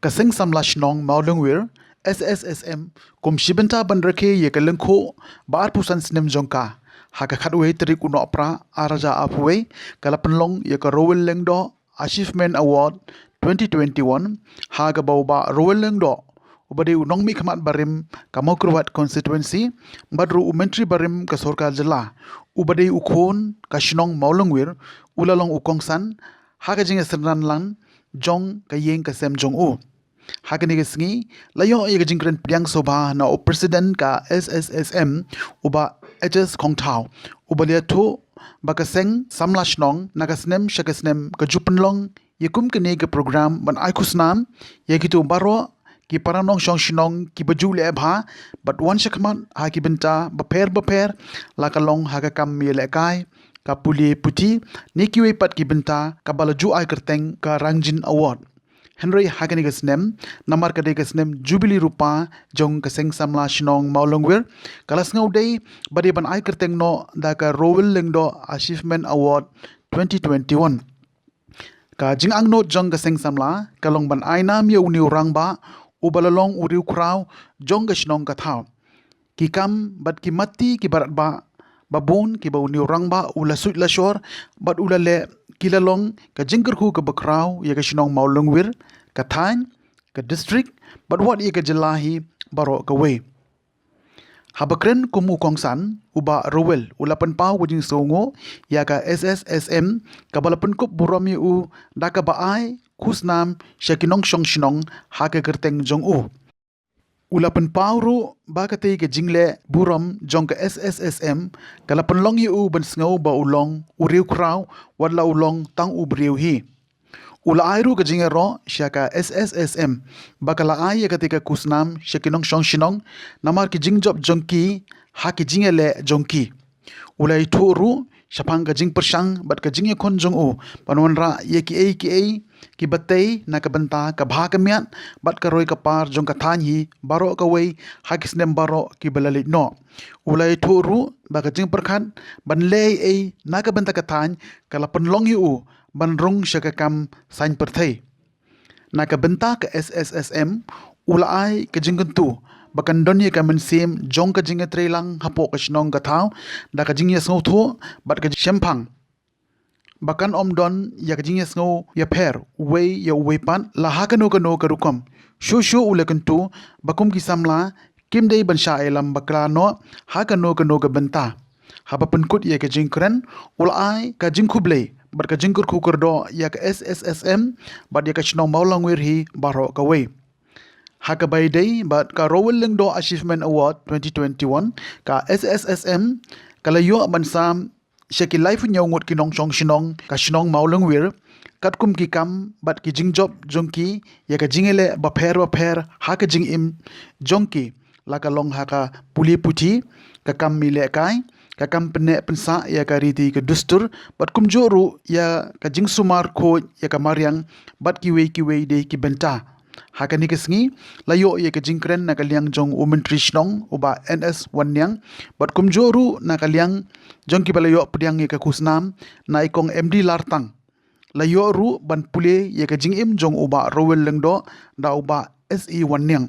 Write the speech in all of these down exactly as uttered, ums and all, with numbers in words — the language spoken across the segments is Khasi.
Ka Seng Samla Shnong Mawlyngwir, S S S M, kum shi bynta ban rakhe ïa ka lyngkhuh ba arphew san snem jong ka, ha ka khatwei tarik u Nohprah arhajar arphew wei, ka la pynlong ïa ka Rowell Lyngdoh Achievement Award twenty twenty-one ha kaba u Bah Rowell Lyngdoh, uba dei u nongmihkhmat barim ka Mawkyrwat Constituency, bad ruh u Myntri barim ka Sorkar Jylla, uba dei u khun ka shnong Mawlyngwir, u la long u kongsan ha ka jingïasynran lang jong ka ïing ka sem jong u. Ha kane ka sngi, la ïoh ïa ka jingkren pdiang sngewbha na u President ka S S S M, u Bah H S Khongthaw, uba la ïathuh ba ka Seng Samla Shnong na ka snem sha ka snem ka ju pynlong ïa kum kane ka program ban ai khusnam ïa kito baroh ki para nongshong shnong kiba ju leh bha bad wan shakhmat ha ki bynta bapher bapher, la ka long ha ka kam ïalehkai, ka pule puthi, ne kiwei pat ki bynta, kaba la ju ai kyrteng ka Rangjin Award. Hynrei ha kane ka snem, namar ka dei ka snem Jubili Rupa jong ka Seng Samla Shnong Mawlyngwir, ka la sngew dei ba dei ban ai kyrteng noh da ka Rowell Lyngdoh Achievement Award twenty twenty-one. Ka jingangnud jong ka Seng Samla ka long ban ai nam ïa une u rangbah, uba la long u riewkhraw jong ka shnong ka thaw. Ki kam bad ki mati kiba radbah ba bun kiba une u rangbah u la suit la shor bad u la leh, ki la long ka jingkyrkhu kaba khraw ïa ka shnong Mawlyngwir, ka thaiñ, ka district, bad wat ïa ka jylla hi baroh kawei. Haba kren kum u kongsan, u Bah Rowell u la pynpaw ka jingsngewnguh ïa ka S S S M, kaba la pynkup burom ïa u da kaba ai khusnam sha ki nongshong shnong ha ka kyrteng jong u. U la pynpaw ruh ba katei ka jingleh burom jong ka S S S M ka la pynlong ïa u ban sngew ba u long u riewkhraw, wat la u long tang u briew hi. U la ai ruh ka jingïaroh sha ka S S S M ba ka la ai ïa katei ka khusnam sha ki nongshong shnong namar ki jingjop jong ki ha ki jingïaleh jong ki. U la ïathuh ruh shaphang ka jingpyrshang bad ka jingïakhun jong u ban wanrah ïa kiei kiei kiba tei na ka bynta ka bha ka miat bad ka roi ka par jong ka thaiñ hi baroh kawei ha ki snem baroh kiba la leit noh. U la ïathuh ruh ba ka jingpyrkhat ban leh ei ei na ka bynta ka thaiñ ka la pynlong ïa u ban rung sha ka kam saiñ pyrthei. Na ka bynta ka S S S M, u la ai ka jingkyntu ba kan don ïa ka mynsiem jong ka jingïatreilang hapoh ka shnong ka thaw da ka jingïasngewthuh bad ka jingshemphang ba kan ym don ïa ka jingïasngew ïapher uwei ïa uwei pat la ha kano kano ka rukom. Shuh shuh u la kyntu ba kum ki samla kim dei ban shah ïalam bakla noh ha kano kano ka bynta. Haba pynkut ïa ka jingkren, u la ai ka jingkhublei bad ka jingkyrkhu kyrdoh ïa ka S S S M bad ïa ka shnong Mawlyngwir hi baroh kawei. Ha kaba ïadei bad ka Rowell Lyngdoh Achievement Award twenty twenty-one, ka S S S M ka la ïoh ban sam sha ki laiphew hynñiew ngut ki nongshong shnong ka shnong Mawlyngwir, katkum ki kam bad ki jingjop jong ki ïa ka jingïaleh bapher bapher ha ka jingim jong ki, la ka long ha ka pule puthi, ka kam ïalehkai, ka kam pynneh pynsah ïa ka riti ka dustur, bad kumjuh ruh ïa ka jingsumar khuid ïa ka mariang bad kiwei kiwei de ki bynta. Ha kane ka sngi, la ïoh ïa ka jingkren na ka liang jong u Myntri Shnong, u Bah N S Wanniang, bad kumjuh ruh na ka liang jong kiba la ïoh pdiang ïa ka khusnam, na i Kong M D Lartang. La ïoh ruh ban pule ïa ka jingim jong u Bah Rowell Lyngdoh da u Bah S E Wanniang.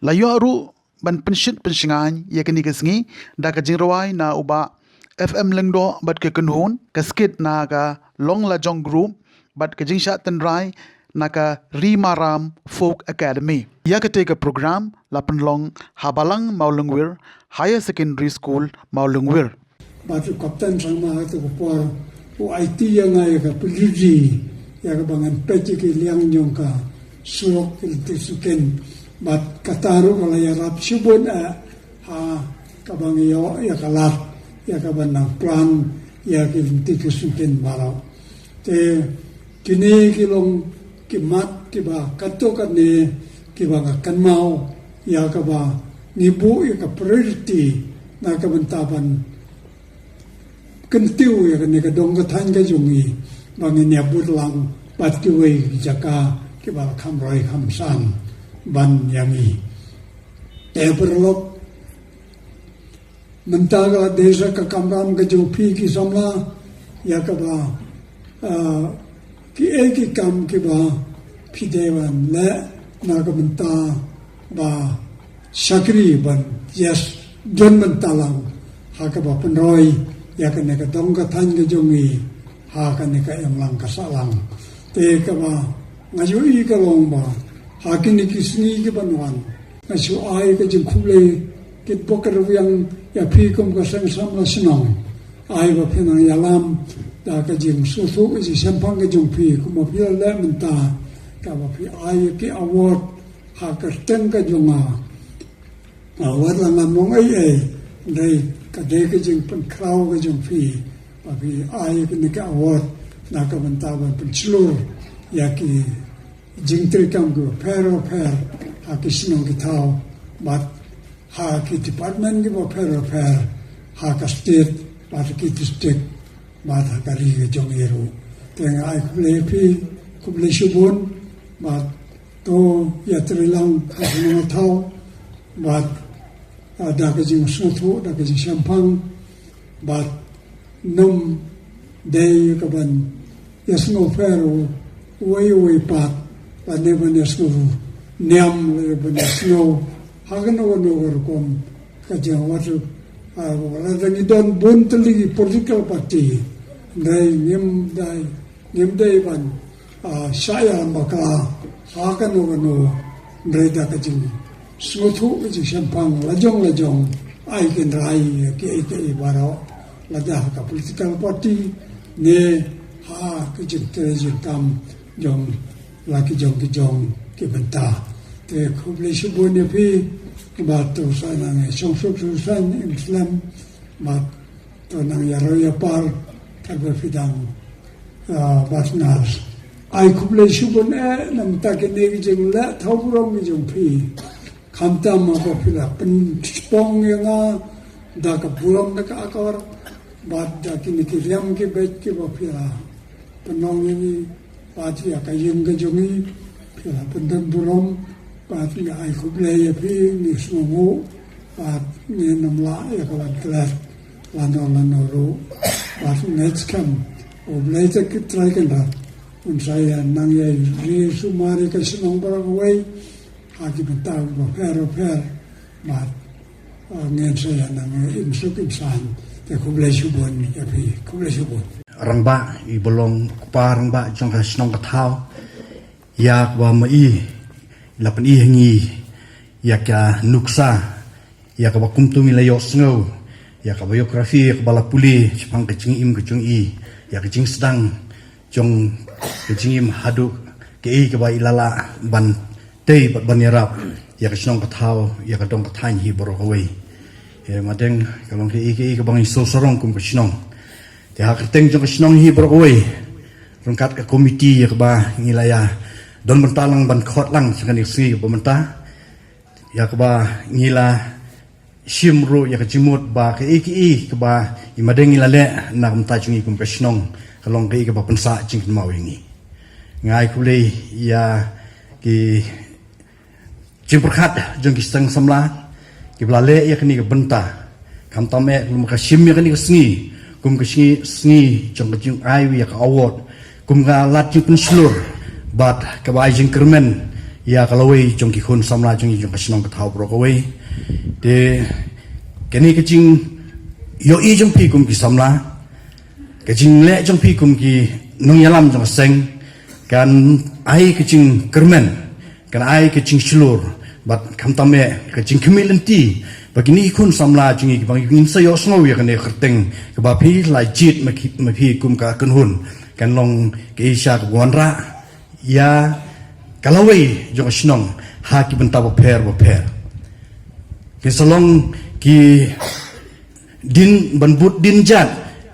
La ïoh ruh ban pynshit pynshngaiñ ïa kane ka sngi da ka jingrwai na u Bah F M Lyngdoh bad ka kynhun, ka skit na ka Long Lajong Group bad ka jingshah tynrai na ka Rimaram Folk Academy. Ïa katei ka program la pynlong ha Balang Mawlyngwir Higher Secondary School, Mawlyngwir. Bad u Kapten Sangma ha katu ka por u aiti ïa nga ïa ka pyrthei ïa kaba ngan peit ïa ki liang jong ka surok ki lynti shuken. Bad kata ruh ka la ïarap shibun eh ha kaba ngi ïoh ïa ka lad ïa kaba nang plan ïa ki lynti ki shuken baroh. Te kine ki long ki mat kiba katto katne kiba nga kynmaw ïa kaba ngi buh ïa ka priority na ka bynta ban kyntiew ïa kane ka dong ka thaiñ ka jong ngi ba ngin ïa bud lang bad kiwei ki jaka kiba kham roi kham san ban ïa ngi. Te paralok, mynta ka la dei sa ka kamram ka jong phi ki samla ïa kaba, ah, kiei ki kam kiba phi dei ban leh na ka bynta ba shakri ban ïas don bynta lang ha kaba pynroi ïa kane ka dong ka thaiñ ka jong ngi ha kane ka imlang ka sahlang. Te kaba nga ïohi ka long ba ha kine ki sngi kiban wan nga shu ai ka jingkhublei kitbok kitrwiang ïa phi kum ka seng samla shnong. Ai ba phi nang ïalam da ka jingsngewthuh ka jingshemphang ka jong phi kum ba phi la leh mynta kaba phi ai ki award ha ka kyrteng ka jong nga. Award la ngam ong ei ei, dei ka dei ka jingpynkhraw ka jong phi ba phi ai kane ka award na ka bynta ban pynshlur ïa ki jingtreikam kiba pher ba pher ha ki shnong ki thaw bad ha ki department kiba pher ba pher ha ka state bad ki district bad ha ka ri ka jong ngi ruh. Te nga ai khublei ïa phi, khublei shibun bad to ïatreilang ha ka shnong thaw bad ah, da ka jingsngewthuh da ka jingshemphang bad nym dei ka ban ïasngew pher u uwei uwei pat lane ban ïasngew niam lane ban ïasngew ha kano kano ka rukom ka jingwat. Ah, lada ngi don bun tylli ki political party, dei ngim dei ngim dei ban ah, shah ïalam bakla ha kano kano, hynrei da ka jingsngewthuh ka jingshemphang lajong lajong ai kynrei ïa kiei kiei baroh, lada ha ka political party ne ha ka jingtrei jingkam jong la ki jong ki jong ki bynta. Te khublei shibun ïa phi bad to sa nang ïa shong suk suk sa im slem bad to nang ïa roi ïa par katba phi dang, ah, bad nga ai khublei shibun eh na ka bynta kine ki jingleh thaw burom ki jong phi. Khamtam ba phi la pynspong ïa nga da ka burom da ka akor bad da kine ki riam ki beit kiba phi la pynlong ïa ngi bad ïa ka ïing ka jong ngi. Phi la pyndon burom bad ngi ai khublei ïa phi, ngi sngewnguh bad ngin ym lah ïa ka ban klet lano lano ruh. Bad ngeit skhem U Blei te ki trai kynrad un sa ïa nang ïa ri sumar ïa ka shnong baroh kawei ha ki bynta ba pher ba pher. Bad ah, ngin sa ïa nang im suk im saiñ. Te khublei shibun ïa phi, khublei shibun. Rangbah iba long u kpa rangbah jong ka shnong ka thaw, ïa kaba ma i la pyni ha ngi ïa ka nuksa ïa kaba kumtu ngi la ïohsngew ïa ka biography ïa kaba la pule shaphang ka jingim ka jong i, ïa ka jingsdang jong ka jingim haduh kaei kaba i la lah ban tei bad ban ïarap ïa ka shnong ka thaw, ïa ka dong ka thaiñ hi baroh kawei. Ïa madeng ka long kaei kaei kaba ngi sngewsarong kum ka shnong. Te ha ka kyrteng jong ka shnong hi baroh kawei, ryngkat ka komiti ïa kaba ngi la ïa don bynta lang ban khot lang sha kane ka sngi kaba mynta, ïa kaba ngi la shim ruh ïa ka jingmut ba kaei kaei kaba i madeng i la leh na ka bynta jong ngi kum ka shnong ka long kaei kaba pynsah jingkynmaw ïa ngi. Nga ai khublei ïa ki jingpyrkhat jong ki seng samla kiba la leh ïa kane ka bynta. Khamtam eh kum ka shim ïa kane ka sngi kum ka sngi, sngi jong ka jingai ïa ka award kum ka lad jingpynshlur bad kaba ai jingkyrmen ïa ka lawei jong ki khun samla jong ngi jong ka shnong ka thaw baroh kawei. Te kane ka jingïohi jong phi kum ki samla, ka jingleh jong phi kum ki nongïalam jong ka seng kan ai ka jingkyrmen, kan ai ka jingshlur bad khamtam eh ka jingkhmih lynti ba kine ki khun samla jong ngi kiba ngin sa ïohsngew ïa kane ka kyrteng kaba phi la jied ma ki, ma phi kum ka kynhun, kan long ka isha kaba wanrah ïa ka lawei jong ka shnong ha ki bynta bapher bapher. Ki sa long ki dien ban bud dien jat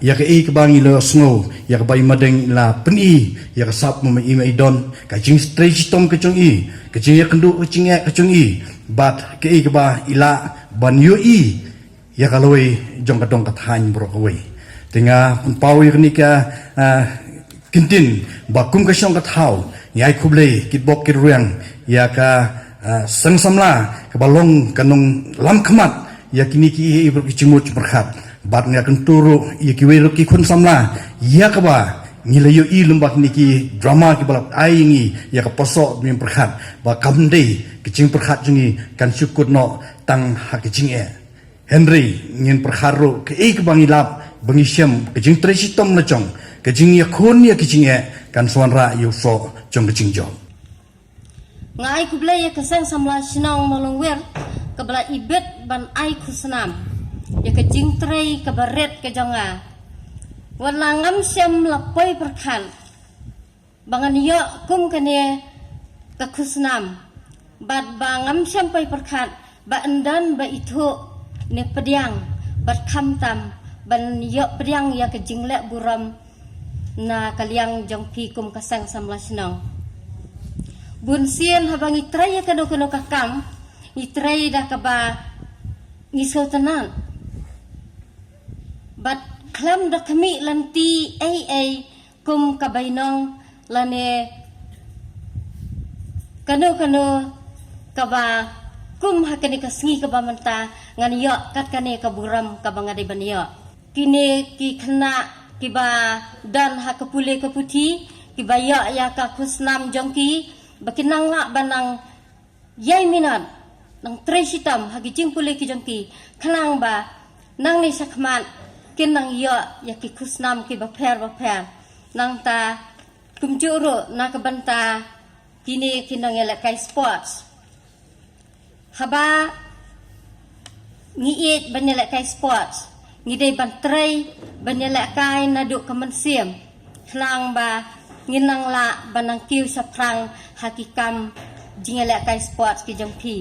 ïa kaei kaba ngi la sngew, ïa kaba i madeng i la pyni, ïa ka sap ma i, ma i don, ka jingtrei shitom ka jong i, ka jingïakynduh ka jingeh ka jong i, bad kaei kaba i lah ban ïohi ïa ka lawei jong ka dong ka thaiñ baroh kawei. Te nga pynpaw ïa kane ka, ah, kyntien ba kum ka shnong ka thaw ngi ai khublei kitbok kitrwiang ïa ka, ah, seng samla kaba long ka nonglam khmat ïa kine kiei baroh ki jingmut jingpyrkhat. Bad nga kyntu ruh ïa kiwei ruh ki khun samla ïa kaba Ngi la ïohi lem bad kine ki drama kiba la ai ïa ngi ïa ka pasoh ba ngin pyrkhat ba kam dei ka jingpyrkhat jong ngi kan shu kut noh tang ha ka jingeh. Hynrei ngin pyrkhat ruh kaei kaba ngi lap ba ngi shem ka jingtrei shitom la jong ka jingïakhun ïa ka jingeh kan sa wanrah ïa u soh jong ka jingjop. Nga ai khublei ïa ka Seng Samla Shnong Mawlangwir kaba la ibit ban ai khusnam ïa ka jingtrei kaba rit ka jong nga. Wat la ngam shem la poi pyrkhat ba ngan ïoh kum kane ka khusnam bad ba ngam shem poi pyrkhat ba yndan ba ithuh ne pdiang bad khamtam ban ïoh pdiang ïa ka jingleh burom na ka liang jong phi kum ka Seng Samla Shnong. Bun sien haba ngi trei ïa kano kano ka kam ngi trei da kaba ngi sngewtynnat bad khlem da khmih lynti ei ei kum ka bainong lane kano kano kaba kum ha kane ka sngi kaba mynta ngan ïoh kat kane ka burom kaba nga dei ban ïoh. Kine ki khynnah kiba don ha ka pule ka puthi kiba ïoh ïa ka khusnam jong ki ba ki nang lah ba nang ïai minot nang trei shitom ha ki jingpule ki jong ki khnang ba nangne shakhmat kin nang ïoh ïa ki khusnam kiba pher ba pher nangta kumjuh ruh na ka bynta kine ki nongïalehkai sports. Haba ngi ïeit ban ïalehkai sports ngi dei ban trei ban ïalehkai naduh ka mynsiem khnang ba ngin nang lah ban nang kiew shaphrang ha ki kam jingïalehkai sports ki jong phi.